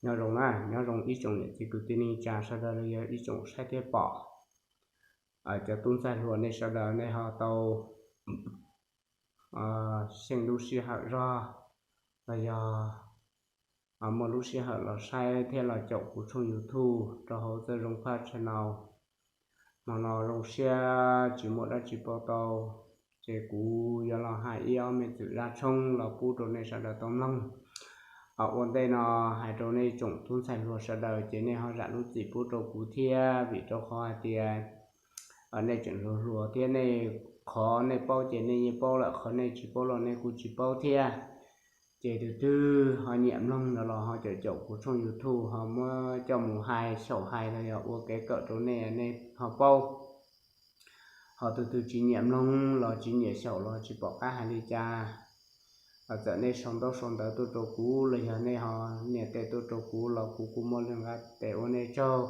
Nyob zoo na, nyob zoo ib tsoom niam txiv kwv tij neej tsa sawv daws los yog ib tsoom saib thiab pom. Cov tub ntxhais hluas nej sawv daws nej ho tau xyeej lub sij hawm zog los yog muaj lub sij hawm los saib thiab los caum kuv tshooj YouTube rau hauv Txawj Zoo Phaj channel. Hmo no zoo siab tsis muaj dab tsi pauj tau, ces kuv yuav los hais ib ob me txwm zaj tshoob los pub rau nej sawv daws tau mloog. Ua ntej no hais rau nej tsoom tub ntxhais hluas sawv daws ces nej ho zam lub txim pub rau kuv thiab, vim rau qhov hais tias nej tseem hluas hluas thiab nej, qhov nej paub ces nej yeej paub lawm, qhov nej tsis paub los nej kuj tsis paub thiab. Ces tus twg ho nyiam mloog no los ho caum caum kuv tshooj YouTube ho muab coj mus hais xyaum hais los yog ua kev kawm rau nej, nej ho paub. Ho tus twg tsis nyiam mloog los tsis nyiam xyaum los tsis pom qab hais li cas. Txawm nej sau ntaub sau ntawv tuaj rau kuv los yog nej ho nias tes tuaj rau kuv los kuv kuj muaj lub nqa tes ua nej tsaug.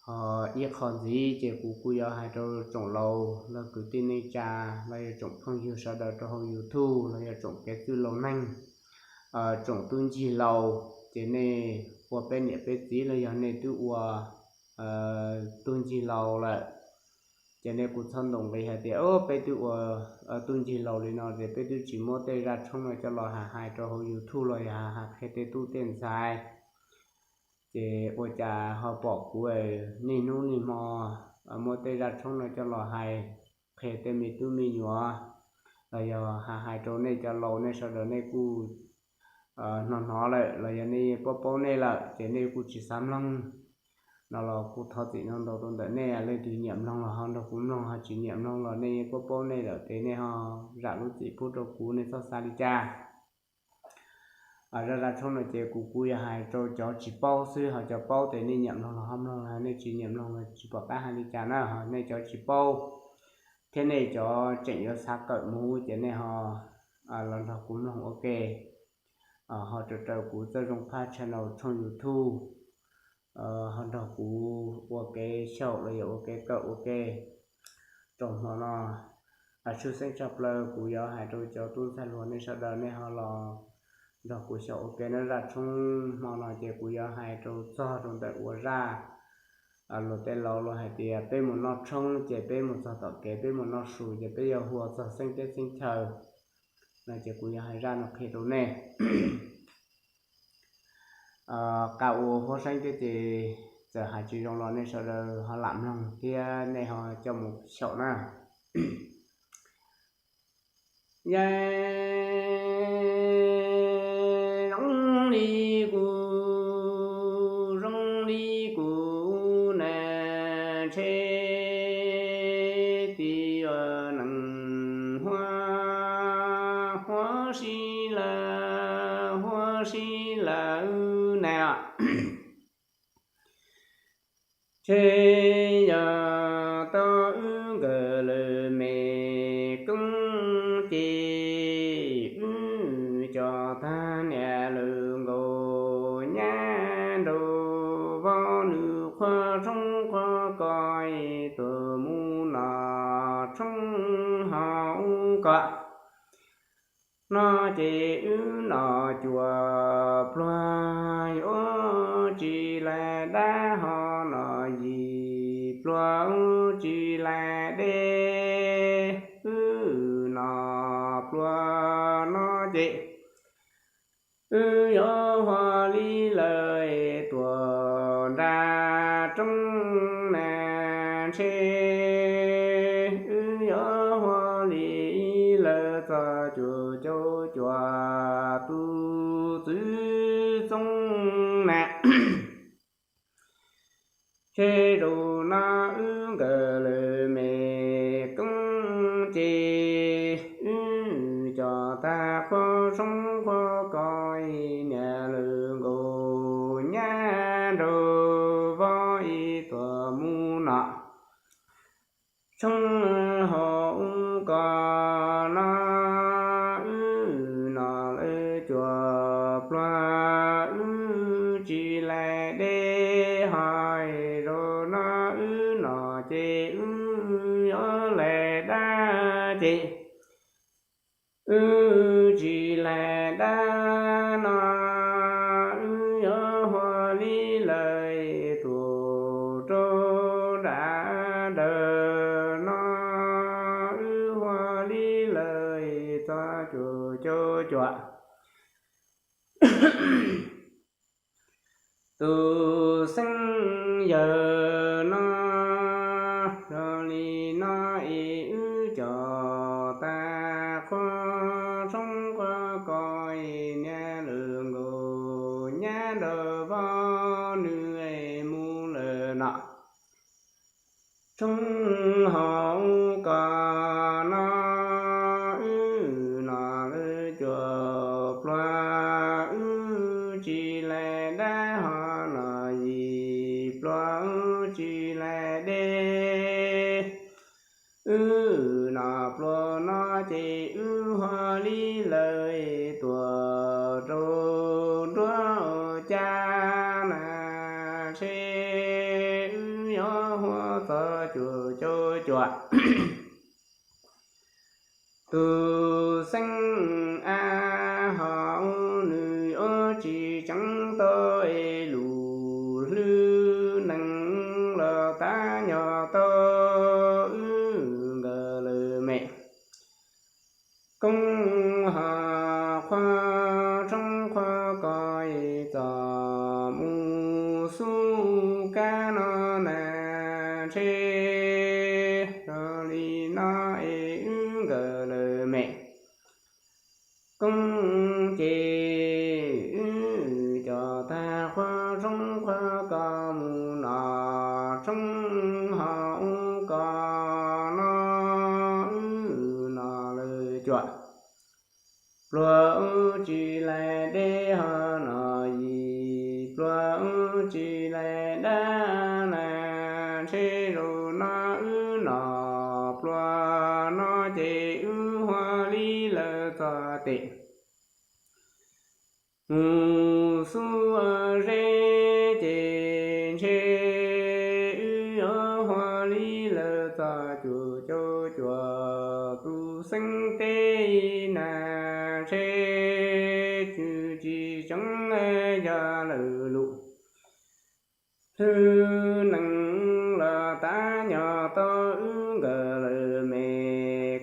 Ho ib qho ntxiv ces kuv kuj yuav hais rau tsoom laus los kwv tij neej tsa los yog tsoom phooj ywg sawv daws rau hauv YouTube los yog tsoom kev txwj laus neeg, tsoom tub ncig laus, ces nej ua peb niam peb txiv los yog nej twb ua tub ncig laus lawm, ces nej kuj txhob ntaus nqi hais tias peb twb ua tub ncig laus li no ces peb twb tsis muab tej zaj tshoob no coj los hais hais rau hauv YouTube los yog hais qhia tej tub tej ntxhais. Ces ua cas ho pom kuv niaj hnub niaj hmo muab tej zaj tshoob no coj los hais qhia tej me tub me nyuam los yog hais hais rau nej cov laus nej sawv daws nej kuj hnov hnov lawm los yog nej paub paub nej lawm ces nej kuj tsis xav mloog no los kuj thov txim ntau ntau rau ntawm nej. Leej twg nyiam mloog los ho nrog kuv mloog, ho tsis nyiam mloog los nej paub paub nej lawm ces nej ho zam lub txim pub rau kuv, nej txhob xav li cas. Zaj zaj tshoob no ces kuv kuj yog hais rau cov tsis paub xwb, ho cov paub ces nej nyiam mloog los ho mloog, nej tsis nyiam mloog los tsis pom qab hais li cas na. Ho nej cov tsis paub thiab nej cov tseem yuav xav kawm mus ces nej ho los nrog kuv mloog ua ke, ho raws raws kuv Txawj Zoo Phaj channel tshooj YouTube, ho nrog kuv ua kev xyaum los yog ua kev kawm ua ke rau hmo no. Tshwj xeeb tshaj plaws kuv yuav hais rau cov tub ntxhais hluas nej sawv daws nej ho los nrog kuv xyaum ua ke na. Zaj tshoob hmo no ces kuv yuav hais rau txog rau ntawm ua zaj luag tej laus luag hais tias peb mus noj tshoob ces peb mus txog tom kev peb mus noj su ces peb yuav hu ua txog xeeb teb xeeb chaw no ces kuv yuav hais zaj no qhia rau nej. Qab ua huab xeeb thiab ces txawm hais tsis zoo los nej sawv daws ho lam mloog thiab nej ho coj mus xyaum na. Yog zoo li kuv, zoo li kuv na, ntshe twb yog neeg huab, huab si lawm, huab si lawm na. Ntshe yog tau wb nkawd lawm me koob ces wb cov tag niam lawm nkaus nyab nraug vauv nws qhuab tshoob qhuab kos tuaj mus noj tshoob ho ub kom no ces wb noj cuaj pluag yuav tsis laib dab ho noj yim pluag tsis laib deb. Wb noj pluag no ces wb yuav hu li lawm tuaj nram roob na, ntshe wb yuav hu li lawm txog cuaj caum cuaj tus txwv txoob na. Ntshe zaum no wb nkawd lawm me koob ces wb cov tag qhuab tshoob qhuab kos niam lawm nkaus nyab nraug vauv ib tuaj mus noj tshoob ho ub kom no wb noj lawm cuaj pluag wb tsis laib deb ho zaum no wb noj ces wb yuav laib dab ces wb tsis laib dab no wb yuav cuam. Tus xeeb yawg no, yog li no es wb cov tag qhua tshoob qhua kos es niag lwm nkaus nyab nrog vauv nws es mus lawm no. Tshoob hauv kos no wb nom lwm cuam pluag, wb tsis laim dab ho nom yim pluag, wb tsis laim deb. Wb nom pluag no ces wb huab li lawm tuam rau nruab ua cas na, ntshe wb yuav huab txog cuam caum cuam. Tus xeeb ab ho nws yuav tsis tseev tau es lus hlwb nees los tab nyog tau wb nkawd lawm me. Koob ho qhua tshoob qhua kos es txom mus xub kab no na, ntshe yog li no es wb nkawd lawm me. Koob ces wb cov tag qhua tshoob qhua kos mus nom tshoob hauv kos no wb nom lwm cuam pluag, wb tsis laim deb ho nom yim pluag, wb tsis laim dab na, ntshe zaum no wb nom pluag no ces wb huab li lawm txog tim mus xub zeb ces ntshe wb yuav huab li lawm txog cuam caum cuam. Tus xeeb teb na, ntshe tsis tseev yog lawm lus hlwb nees los tab nyog tau wb nkawd lawm me.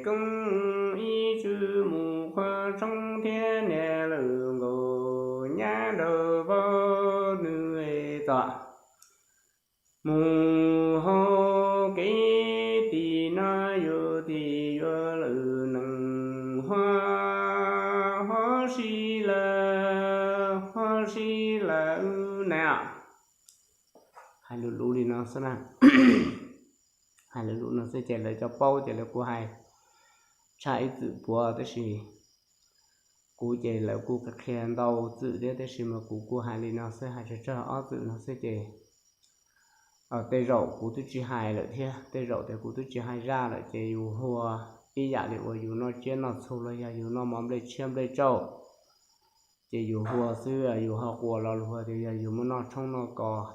Koob ib tswv mus qhua tshoob thiab niag lwm nkaus nyab nrog vauv nws txom mus hauv kev tim no yus tim yuav lwm nees huab, huab si lawm, huab si lawm na. Hais lus lus li no xwb na. Hais lus lus no xwb ces lawv cov paub ces lawv kuj hais tshaj ib txwm puav, tab sis kuv ces lawv kuj qhia ntau txwm thiab, tab sis mas kuv kuj hais li no xwb, hais tsawg tsawg ob txwm no xwb ces tej zaum kuv twb tsis hais lawm thiab, tej zaum tias kuv twb tsis hais zaj lawm ces yus huab ib yam li uas yus noj tsiab noj txhu los yog yus noj mov nplej tshiab nplej tsauj, ces yus huab xwb, yus ho quas lo lus tias yog yus muaj noj tshoob noj kos,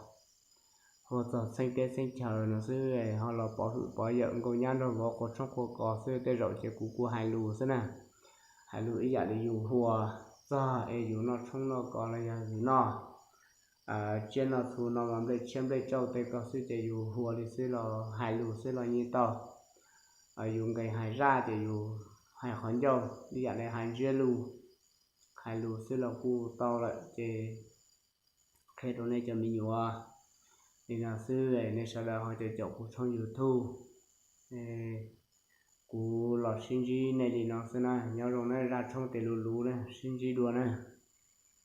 huab txog txheeb teb txheeb chaw no xwb, ho los pov hwm pov yawm nkauj nyab nraug vauv quas tshoob quas kos xwb, tej zaum ces kuv kuj hais lus xwb na. Hais lus ib yam li yus huab txog es yus noj tshoob noj kos los yog yus noj tsiab noj txhu noj mov nplej tshiab nplej tsauj tej ko xwb ces yus huab li xwb los hais lus xwb los yeej tau. Yus nqis hais zaj ces yus hais qhov ncauj ib yam li hais ntsiab lus, hais lus xwb los kuj tau lawm ces qhia rau nej cov me nyuam li no xwb, nej sawv daws ho caum caum kuv tshooj YouTube. Kuv los sib ntsib nej li no xwb na, nyob zoo na, zaj tshoob tes lus luv na, sib ntsib dua na.